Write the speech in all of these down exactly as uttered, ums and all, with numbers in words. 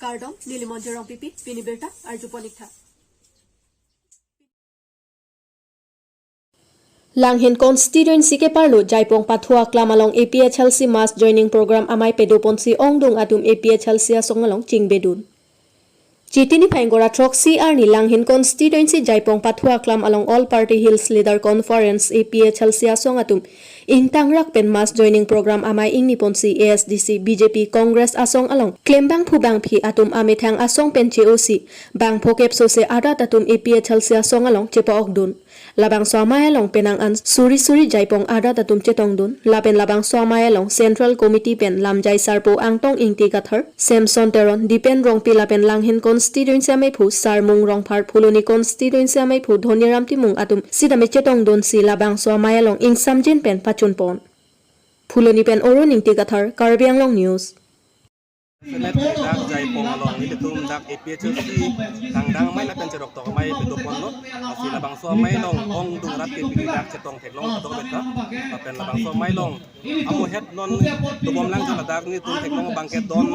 Kardom, neli Monjir Rongpipi, pini birta arjupon ik tha. Langhin constituency keparlo Jaipong Pathu Aklam along A P H L C mass joining program amei padoponsi ongdung atum A P H L C asong along chingbedun. Chiti niphai ingkoi ra throksi arni Langhin constituency Jaipong Pathu Aklam along All Party Hills Leader Conference A P H L C asong atum ingtangrak pen mass joining program amei ingniponsi A S D C, B J P, Congress asong along klembangphu bangphi atum amethang asong pen che-osi bang phokep sose arat atum A P H L C asong along chepa-okdun. Labangso amei along penang an suri suri Jaipong arat atum chetongdun. Lapen labangso amei along Central Committee pen lamjai sarpo Angtong Ingti Kathar, Samson Teron, Dipen Rongpi lapen Langhin constituency ameiphu Sarmung Rongphar, Phuloni constituency ameiphu Dhoniram Timung atum sitame chetongdunsi labangso amei along ingsamjin pen pachunpon. Phuloni pen Arun Ingti Kathar, Karbi Anglong News. Semet dak Jaipong along nelitum dak A P H L C kangdang amei lapen cheroktok amei padoponlo. Lasi labangso amei along ongdung rat ke pini dak chetong theklong kadokave ta. Lapen labangso amei along amuhet non dobomlang jala dak nelitum theklong abangke don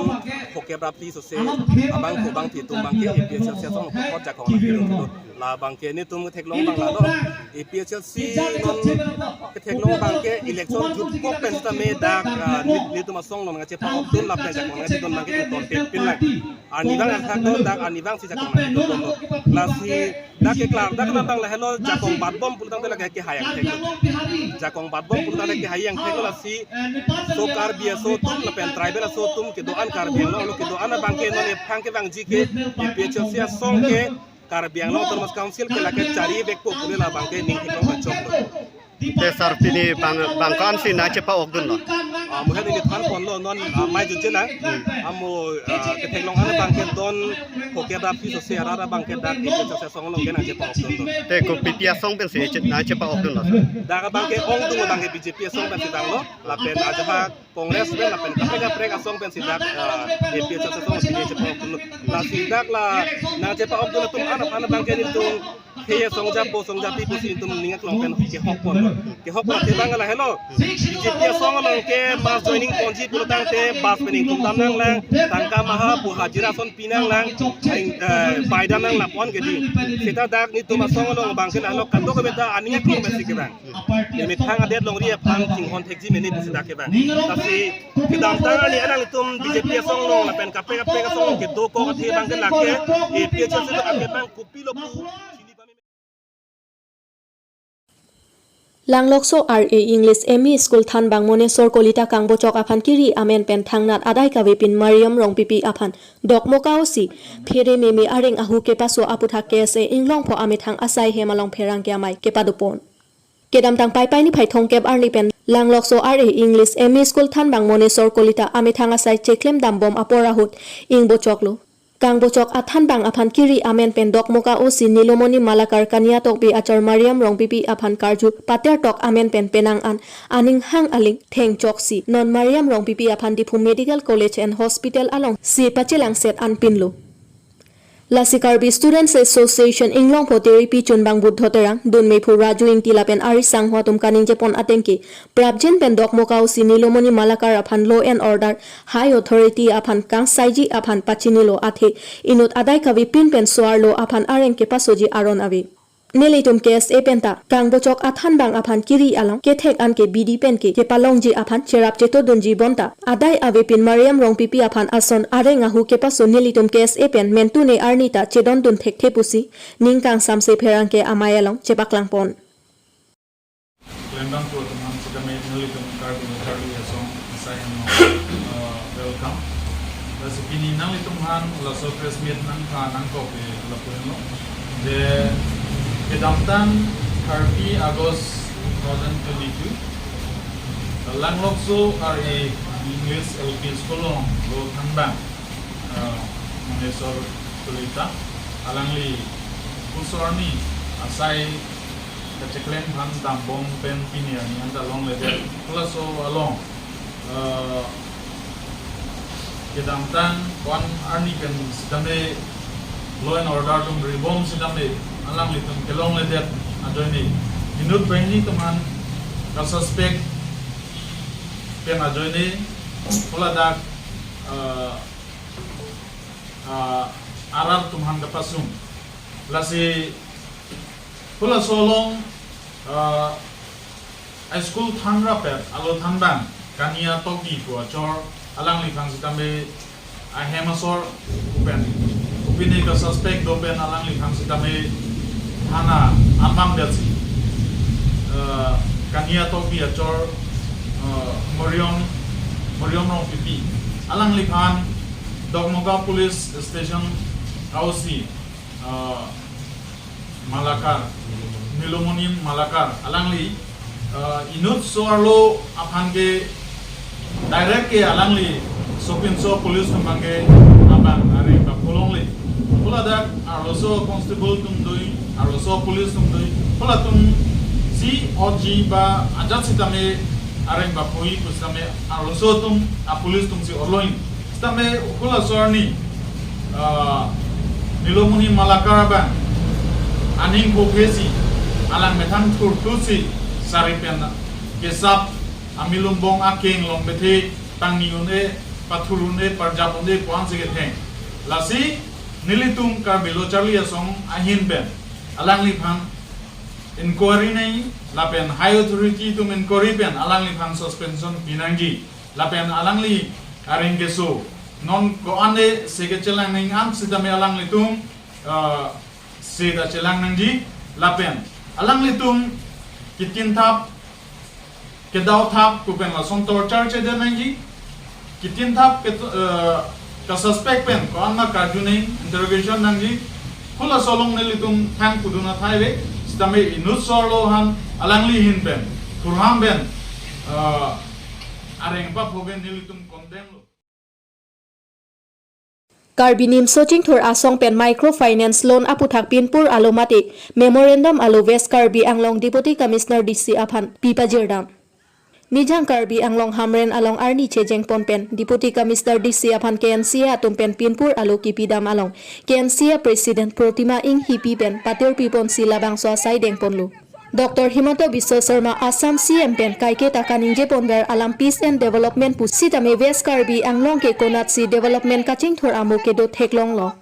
phokep ra phli sose abangphu bangphi atum abangke A P H L C asong aphuthak jakong nangpidun. Labangke nelitum theklong abang lalo. A P H L C non ketheklong abangke election jutkok pen sitame dak, ah, neli, nelitum asong along nangchepa-okdun lapen jakong nangpidun abangke ington pepin lang. Arnivang athak do dak arnivangsi jakong nangpidun do. Lasi dak keklar dak nang abang lahelo jakong batbom pulotangte lake kehai angthek. Jakong batbom pulotangte kehai angthek lasi so Karbi aso atum lapen tribal aso atum kedo-an Karbi Anglong along kedo-an abangke non ephang kevangji ke A P H L C asong ke Karbi Anglong Autonomous Council ke lake charivekpo pule labangke ning theklong kachoklo. Te sir pini bang, bang ko-ansi nangchepa-okdunlo? Ah, amuhet neli thanponlo non, ah, amei jutje lang. Hmm. Amu, ah, ketheklong an abangke don phokep ra phli sose arat abangke dak A P H L C asong along ke nangchepa-okdunlo. Te kopi pi asong pensi che-, nangchepa-okdunlo sir? Dak abangke ongdung abangke B J P asong pensi vanglo. Lapen ajahak Congress pen lapen kaprek kaprek asong pensi dak, ah, A P H L C asong pini chepa-okdun. Lasi dak la nangchepa-okdun atum an aphan abangke nelitum khei asong japo asong japi pusi nelitum ning aklong pen kehokpon. Kehokpon athe abang lahelo. B J P asong along ke mass joining ponji pulotangte bus pen ingtum dam nanglang, tangka maha pu hajira ason pi nanglang, ing, eh, pai dam nang lapon ke dei. Seta dak nelitum asong along abangke lahelo kadokave ta aning aklong pensi kevang. Emethang adet longri aphan chinghon thekji mene pusi dak kevang. Lasi kedamtang arni alanglitum B J P asong along lapen kaprek kaprek asong along kedokok athe abangke lake A P H L C along abangke abang kopilo pu chini pame. Langlokso R A English M E School thanbang Monesor Kolita Kangbochok aphan kiri amen pen thangnat adai kavepin Mariam Rongpipi aphan Dokmoka O C phere meme areng ahu kepaso aphuthak K S A Inglongpho amethang asai hem along pherangke amei kepadopon. Kedamtang Paipai niphai thomkep arni pen Langlokso R A English M E School thanbang Monesor Kolita amethang asai cheklem dambom apor ahut ingbochoklo. Kangbochok athanbang aphan kiri amen pen Dokmoka O C Nilomoni Malakar, Kania Tokbi achor Mariam Rongpipi aphan karju patertok amen pen penang an aning hang aling thengchoksi non Mariam Rongpipi aphan Diphu Medical College and Hospital alongsi pachelangset an pinlo. Lasi Karbi Students Association Inglongpho Teripi chunbang Buddho Terang, dunmeiphu Raju Ingti lapen ari sangho atum kaningjepon atengke prapjin pen Dokmoka O C Nilomoni Malakar aphan law and order high authority aphan kangsaiji aphan pachinilo athe inut adai kavepin pen so-arlo aphan areng kepasoji aron ave. Nelitum K S A penta Kangbochok athanbang aphan kiri along kethek an ke bidi pen ke kepalongji aphan cherap chetodunji bonta adai avepin Mariam Rongpipi aphan ason areng ahu kepaso nelitum K S A pen mentune arni ta chedondun thekthe pusi ning kangsamse pherangke amei along chepaklangpon. Klembangphu atum aphan sitame nelitum Karbi Karbi asong asai ano, uh, welcome. Lasi pini nanglitum aphan laso press meet nangkha nangkok ke lapu-anlo. Je kedamtang thirty August two thousand twenty-two, Langlokso R A English L P School along lo thanbang, uh, Monesor Kolita alangli pusorni asai kacheklem aphan dambom pen pini arni anta longledet. Halaso along, eh, kedamtang ko-an arni pen sitame law and order atum ribom sitame alanglitum kelongledet ajoine inut banghini atum aphan ka-suspect pen ajoine haladak, eh, ah, arat atum aphan kapasung. Lasi halaso along, ah, high school thanrap-et alo thanbang Kania Tokbi pu achor alangliphan sitame ahem asor pen, kopine ka suspect do pen alangliphan sitame thana aman biasi, eh, Kania Tokbi achor, eh, Moriom, Moriom Rongpipi, alangliphan Dokmoka Police Station O C, eh, Malakar, Nilomoni Malakar, alangli, eh, inut so-arlo aphan ke direct ke alangli sopinso police atum abang ke abang areng papo longle. Haladak arloso constable atum do-ik, arloso police atum do-ik, halatum si O G ba ajat sitame areng papo-ik pu sitame arloso atum a police atum si orlo-ik. Sitame halaso arni, ah, Nilomoni Malakar abang aning phophesi, alang methang thurthusi, sari pen kesap, amilumbong akeng along bethe tangni un-e, pathur un-e, parjap un-e pu-an si ketheng. Lasi nelitum Karbi Lo Charli Asong ahin pen alangliphan inquiry nangji, lapen high authority atum inquiry pen alangliphan suspension pinangji, lapen alangli areng keso non ko-an-e se kechelang nangji an sitame alanglitum, ah, se ta chelang nangji, lapen alanglitum kitin thap, kedau thap pu pen lason torture chedam nangji, kitin thap ke, eh, ka suspect pen ko-an ma karju nang, interrogation nangji, halaso along nelitum thang pudun athai ave, sitame inut so-arlo aphan alangli ahin pen, thurham pen, eh, areng papo pen nelitum condemn lo. Karbi Nimso Chingthur Asong pen microfinance loan aputhak pinpur alo mate memorandum alo West Karbi Anglong Deputy Commissioner D C aphan pi pajirdam. Nijang Karbi Anglong Hamren along arni chejengpon pen Deputy Commissioner D C aphan K N C A atum pen pinpur alo kipidam along K N C A President Protima Enghipi pen patir piponsi labangso asai dengponlo. Doctor Himanta Biswa Sarma, Assam C M pen kaiketa kaningjeponver alam peace and development pusitame West Karbi Anglong ke konatsi development kachingthur amo kedo theklonglo.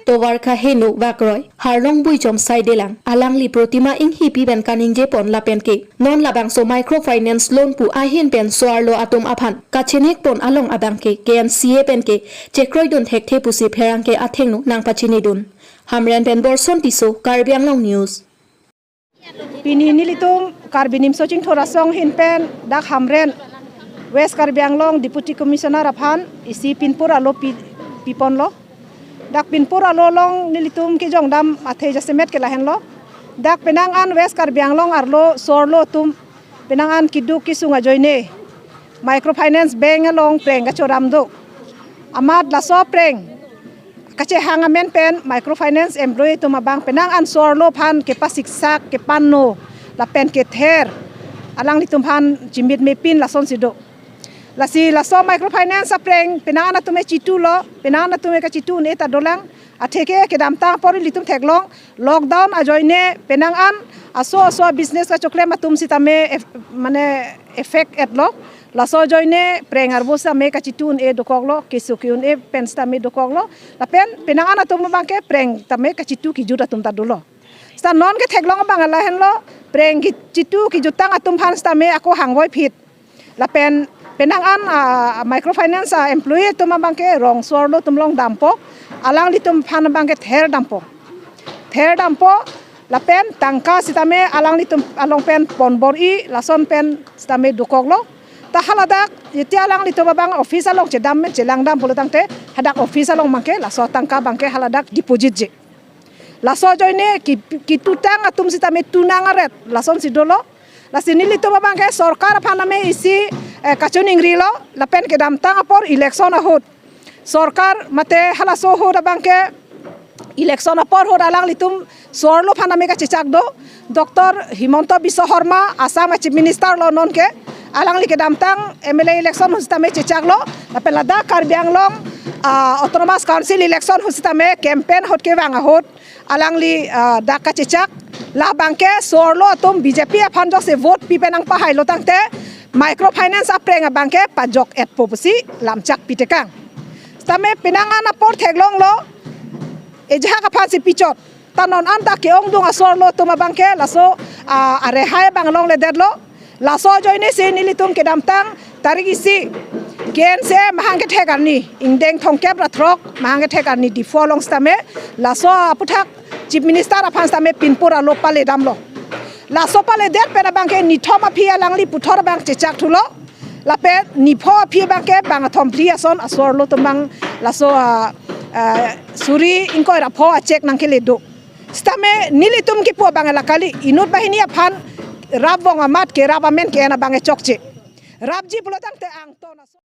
Tovar Kaheno Vakroi, Harlong Buichom Saidelang, alangli Protima Enghipi pen kaningjepon lapen ke non labangso microfinance loan pu ahin pen so-arlo atum aphan kachenikpon along abang ke K N C A pen ke chekroidun thekthe pusi pherangke athengno nangpachinidun. Hamren pen Borson Tisso, Karbi Anglong News. Pini nelitum Karbi Nimso Chingthur Asong ahin pen dak Hamren West Karbi Anglong Deputy Commissioner aphan isi pinpur alo pi, piponlo. Dak pinpur alo along nelitum kejongdam athe jasemet ke lahenlo. Dak penang an West Karbi Anglong arlo so-arlo atum penang an keduk kesung ajoine microfinance bank along preng kachoram do. Amat laso preng kachehang amen pen microfinance employee atum abang penang an so-arlo aphan kepasiksak, kepanno lapen kether, alanglitum aphan chimit mepin lasonsi do. Lasi laso microfinance apreng penang an atum e chitulo, penang an atum e kachitu un-e ta dolang. Atheke kedamtang apor ilitum theklong, lockdown ajoine penang an aso aso business kachoklem atum sitame ef-, mane affect etlo. Laso ajoine preng arvo sitame kachitu un-e dokoklo, keso ke-un-e pen sitame dokoklo. Lapen penang an atum abang ke preng tame kachitu kejut atum ta dolo. Sita non ke theklong abang lahenlo, preng kechitu kejutang atum aphan sitame ako hangvoi phit. Lapen penang an, ah, microfinance, ah, employee atum abang ke rong so-arlo atum along dampo, alanglitum aphan abang ke ther dampo. Ther dampo, lapen tangka sitame alanglitum along pen ponbor-i, lason pen sitame dokoklo. Ta haladak, jeti alanglitum abang office along chedam men chelangdam pulo tangte, hadak office along abang ke, laso tangka abang ke haladak deposit-ji. Laso ajoine ke, ketutang atum sitame tunang aret, lasonsi dolo. Lasi nelitum abang ke sorkar aphan tame isi, eh, kachoningrilo, lapen kedamtang apor election ahut sorkar mate halaso ahut abang ke election apor ahut alanglitum so-arlo aphan tame kachechak do. Doctor Himanta Biswa Sarma, Assam a Chief Minister lo non ke, alangli kedamtang M L A election ahut sitame chechaklo, lapen ladak Karbi Anglong, ah, Autonomous Council election ahut sitame campaign ahut kevang ahut alangli, ah, dak kachechak, labang ke so-arlo atum B J P aphan jokse vote pi pen nangpahailo tangte microfinance apreng abang ke pajok-etpo pusi lamchak pitekang. Sitame penang an apor theklonglo, Ejahak aphansi pichot. Ta non anta ke-ongdung asorlo atum abangke laso, ah, arehai abang longledetlo. Laso ajoinesi nelitum kedamtang tarik isi K N C A mahang kethek arni, ingdeng thomkep ra throk mahang kethek arni Diphu along sitame laso aputhak Chief Minister aphan sitame pinpur alo paledamlo. Laso paledet pen abangke nithom aphi alangli puthot abang chechak thulo. Lapen nipho aphi abangke bang athom phli ason asorlo atum abang laso, ah, ah, suri ingkoi ra pho a-cheque nangkele do. Sitame nelitum kipu abang la kali, inut banghini aphan rap vong amat ke rap amen ke-en abang chokche. Rapji pulotangte angton aso-